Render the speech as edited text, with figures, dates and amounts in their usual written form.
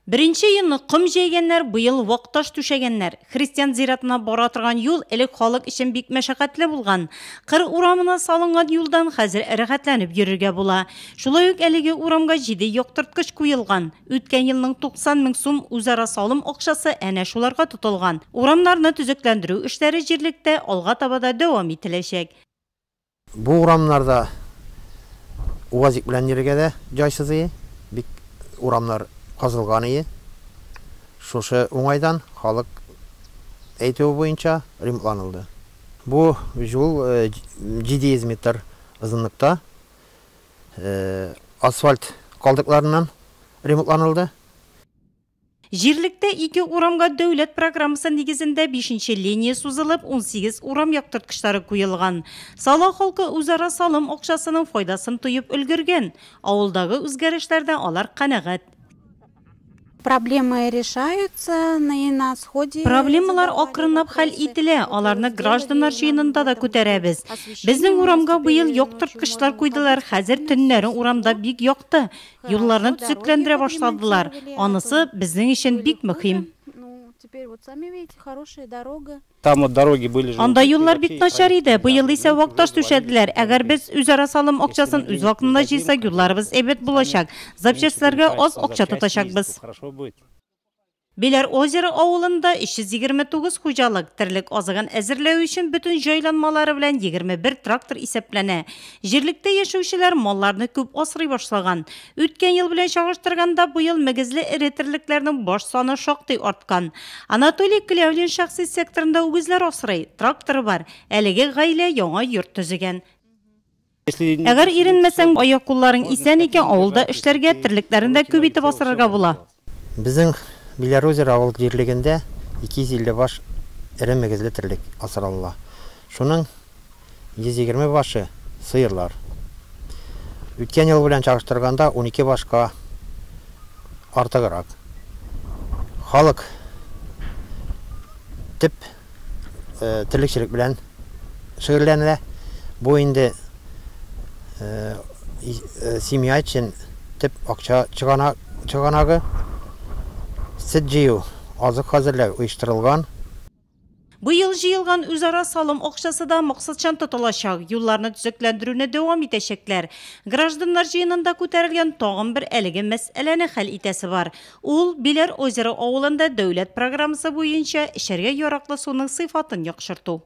Беренче елны ком җәйгәннәр, быел вак таш түшәгәннәр. Христиан зиратына бара торган юл элек халык өчен бик мәшәкатьле булган. Кыр урамына салынган юлдан хәзер рәхәтләнеп йөрергә була. Шулай ук әлеге урамга җиде яктырткыч куелган. Үткән елның 90 мең сум үзара салым акчасы әнә шуларга тотылган. Урамнарны төзекләндерү эшләре җирлектә алга таба да дәвам ителәчәк. Бу урамнарда УАЗик белән йөрергә дә җайсыз ие, бик урамнар казылган ие. Шушы уңайдан халык әйтүе буенча ремонтланылды. Бу юл 700 метр озынлыкта асфальт калдыкларыннан ремонтланылды. Җирлектә ике урамга дәүләт программасы нигезендә бишенче линия сузылып, 18 урам яктырткычлары куелган. Сала халкы үзара салым акчасының файдасын тоеп өлгергән. Авылдагы үзгәрешләрдән алар канәгать. Проблемы решаются и на сходе. Проблемалар акрынлап хәл ителә, аларны гражданнар җыенында да күтәрәбез. Безнең урамга быел яктырткычлар куйдылар, хәзер төннәрен урамда бик якты. Юлларны төзекләндерә башладылар. Анысы безнең өчен бик мөһим. Анда юллар бик начар иде. Быел исә вак таш түшәделәр. Әгәр без үзара салым акчасын үз вакытында җыйсак, юлларыбыз әйбәт булачак. Запчастьләргә аз акча тотачакбыз. Биләр Озеро авылында 329 хуҗалык, терлек азыгын әзерләү өчен бөтен җайланмалары белән 21 трактор исәпләнә. Җирлектә яшәүчеләр малларны күп асрый башлаган. Үткән ел белән чагыштырганда, быел мөгезле эре терлекләрнең баш саны шактый арткан. Анатолий Клявлин шәхси секторында үгезләр асрый, тракторы бар. Әлеге гаилә яңа йорт төзегән. Әгәр иренмәсәң, аяк-кулларың исән икән, авылда эшләргә, терлекләрне дә күп итеп асрарга була. Безнең Биләрозеро авыл җирлегендә 250 баш эре мөгезле терлек асралыла. Шуның 120 башы сыерлар. Үткән ел белән чагыштырганда 12 башка артыграк. Халык төп терлекчелек белән шөгыльләнелә. Бу инде семья өчен төп акча чыганагы. Сөт җыю, азык хәзерләү оештырылган. Быел җыелган үзара салым акчасы да максатчан тотылачак. Юлларны төзекләндерүне дәвам итәчәкләр. Гражданнар җыенында күтәрелгән тагын бер әлеге мәсьәләне хәл итәсе бар. Ул Биләр Озеро авылында дәүләт программасы буенча эчәргә яраклы суның сыйфатын яхшырту.